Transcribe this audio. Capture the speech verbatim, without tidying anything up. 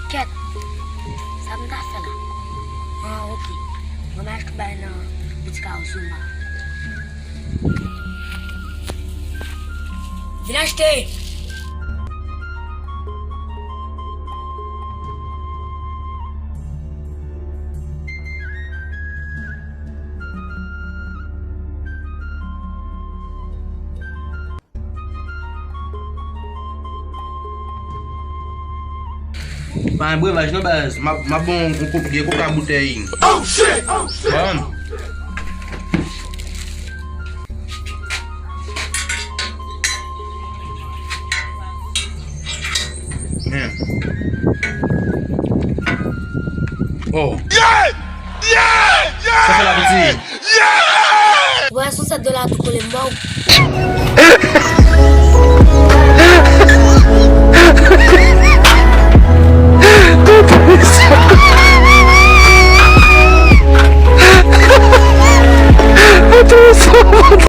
Kèt, sa m ta fè la? Ah, ok. Mwen m al achte bagay nan boutik a Ozoma. Vin achte! Pa gen brevaj non baz, m ap, m ap bon yon kop, gen koka boutèy. Oh shit! Oh shit! Bon. Men. Oh. Yeah! Yeah! Yeah! Sa fè la piti? Yeah! Ou wè sou sèt dola tou kole m ba w.